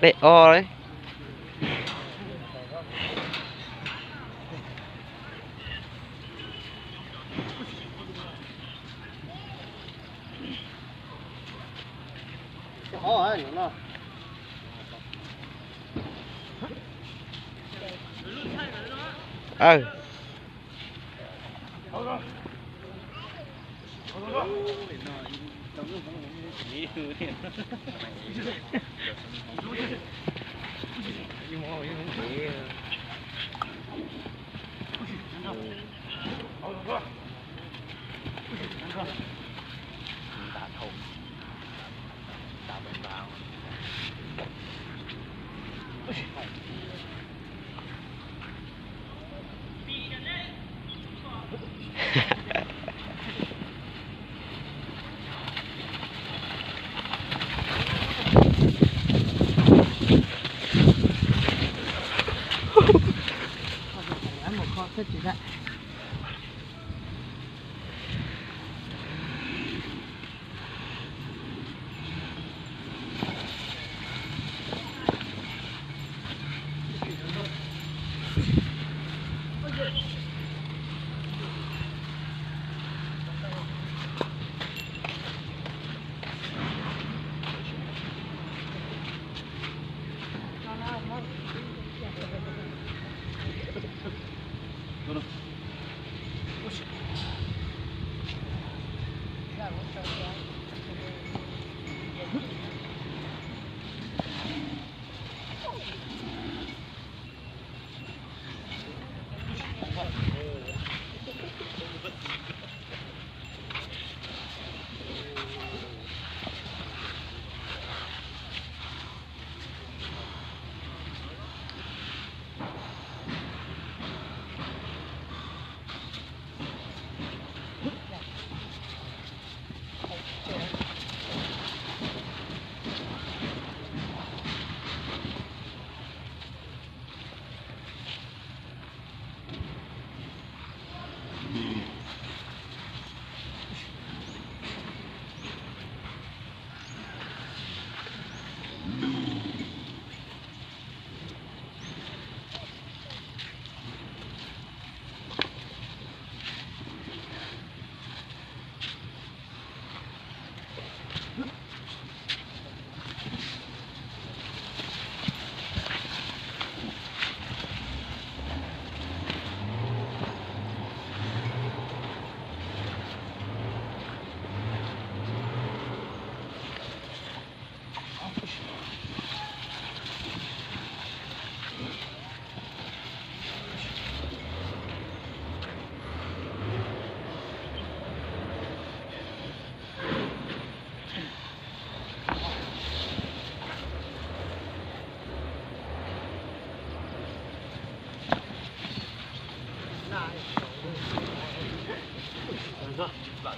Dej ob li.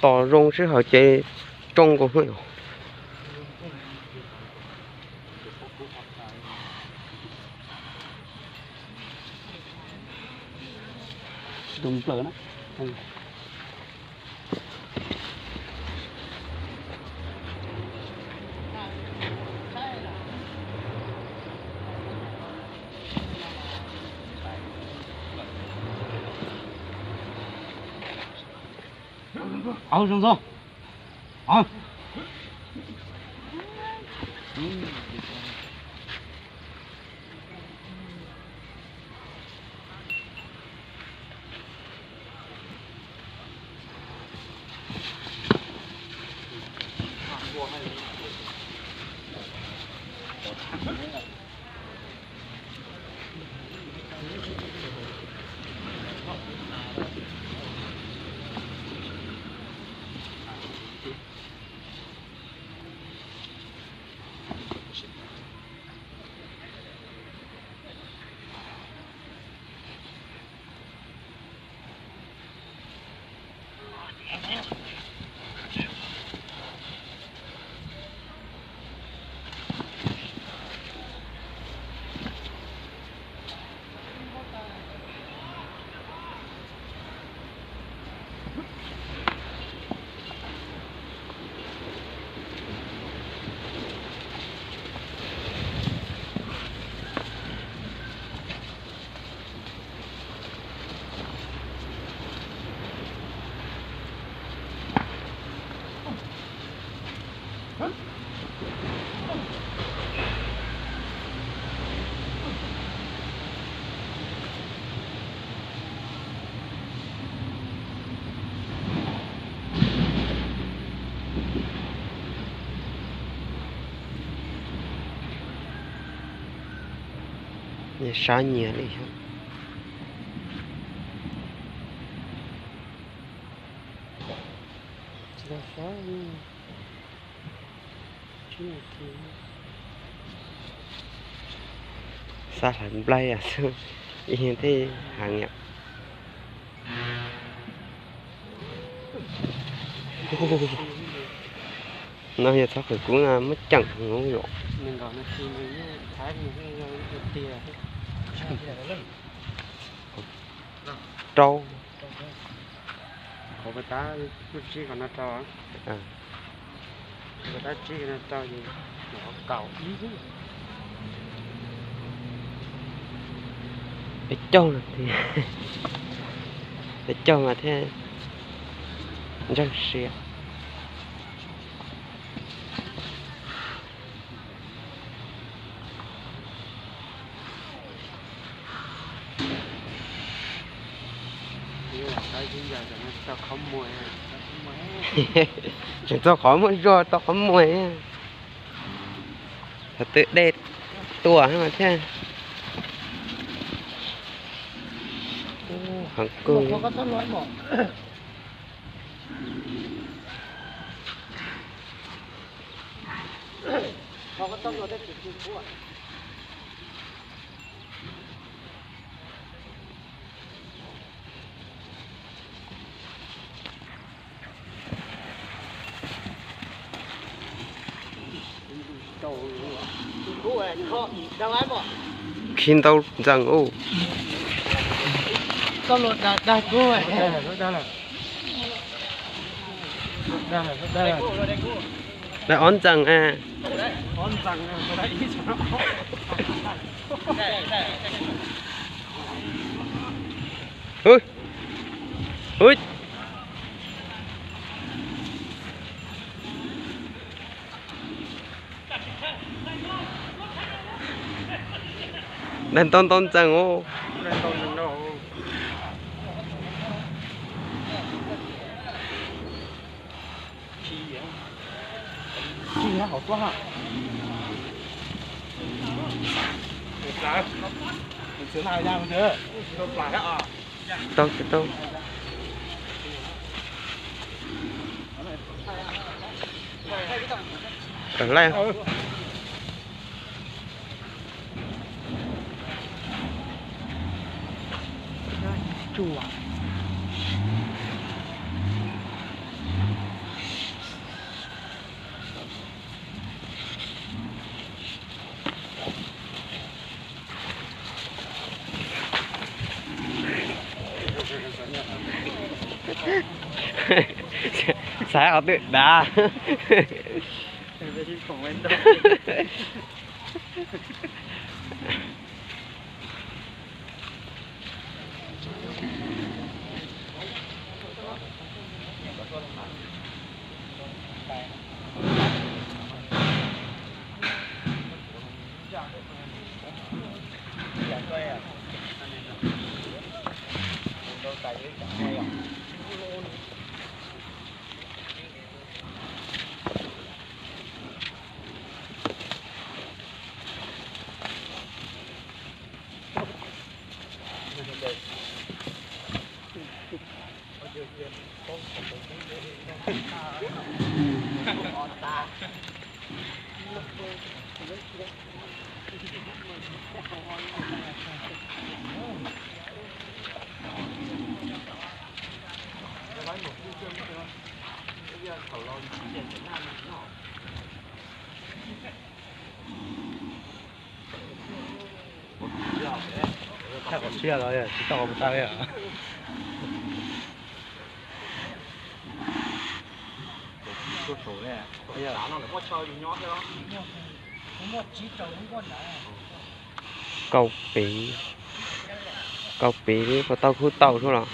Tos zoo sij hawm ces tsoo nkaus. Au, zoo zoo. Au. Sab nyias li. Xav hlawv nplaig xwb, ib yam thiaj heev yom. No yog txhob qhwv kub no muab ceem heev yom. Rau. Peb caug, peb caug mas thiaj ntseeg siab. Tseem txog qhov muaj zog tau qhov muag. Thaum twg dej tuaj mas thiaj heev kawg. Khi ntau ntxees ub. Dag ob ntxees a. Ui, ui. Dag ntau ntau ntxees os. Tau tsis tau. Tawm laij. Xav ua twm dav. Thaij qhov siab los tsis tau qhov mus tau li. Kaum piv, kaum piv puas tau khub tau suab los.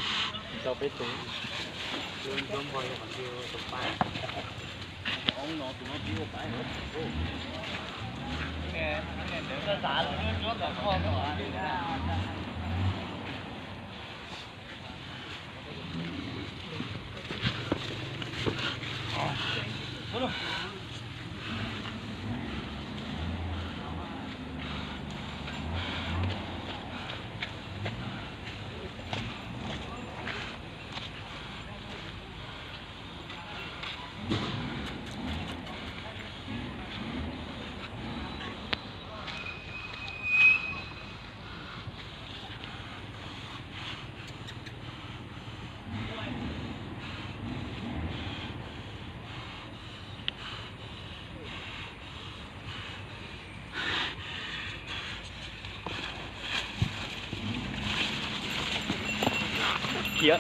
Hu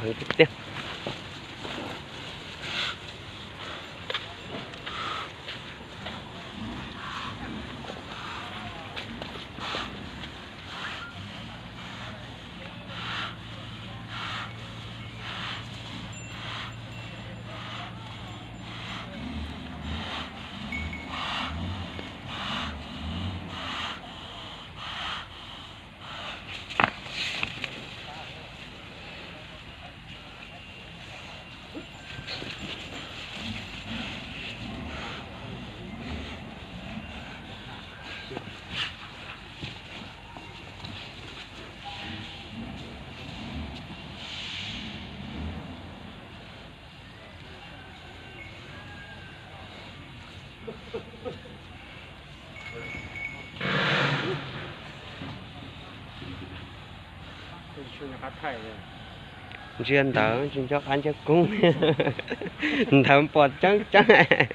heev tiag tiag. Ntsia ntawd tsis nco qab ncauj koob, ntawd pom tseeb tseeb.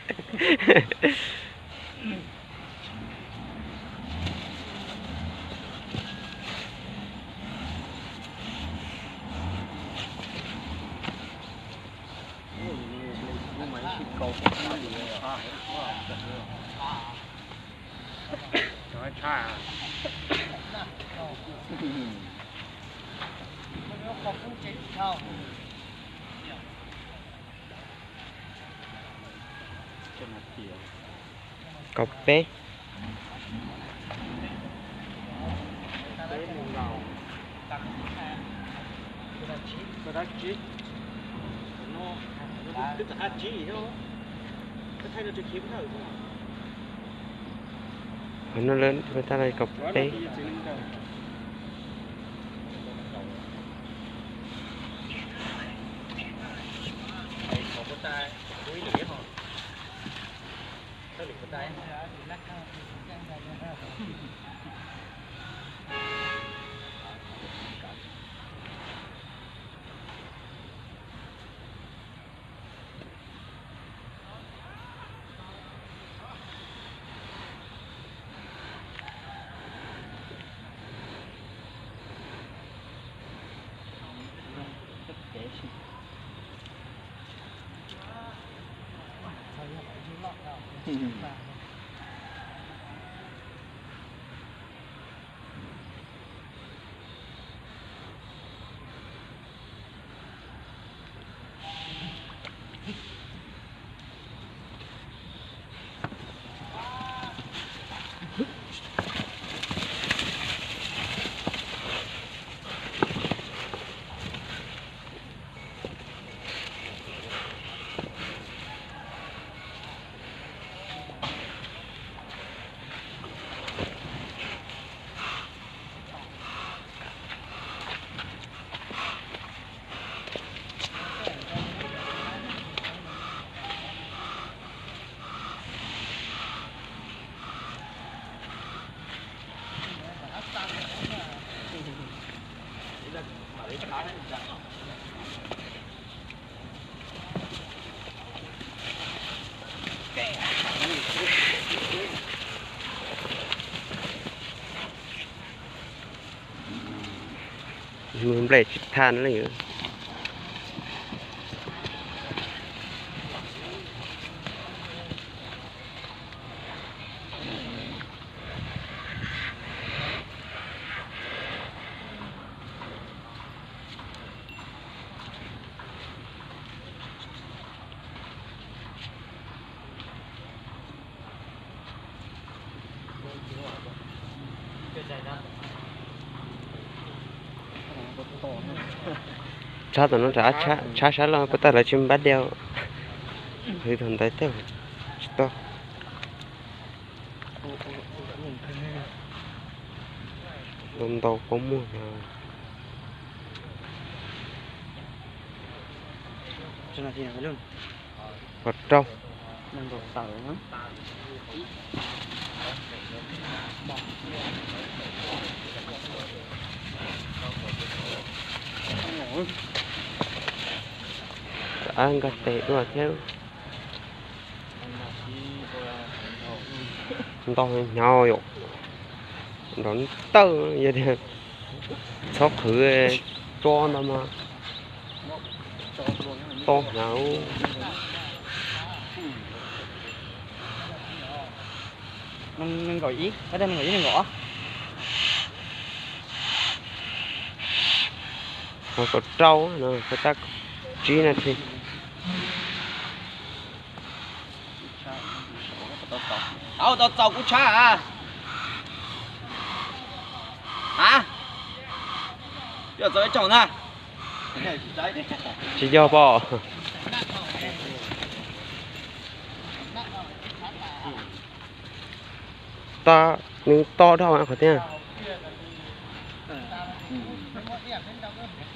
Kaum peb. Qhov no lawm, tag li kaum peb. Nplej tsis thaj leej. Tshab tom no, tshab sab laug puas tag lawv tsis npaj diav. Hwv thaum ntawd thiab tsis tau. Ntau ntau pob muag mas. Pos rau. Nees nkaum tawm na. Nkag tes dua thiab. Ntau heev hnyav yom. Nrov tawj, yog tias txhob qhwv tso ntau mas to hnyav. Nees nkaum ib, nees nkaum ib, nees nkaum ob. Hauv kaum rau no, tsib nas this. Tau txaus kuv tshab. A, yog txaus ib tsoom na. Tsis yog pom. Tab nws to dhau qhov tiag.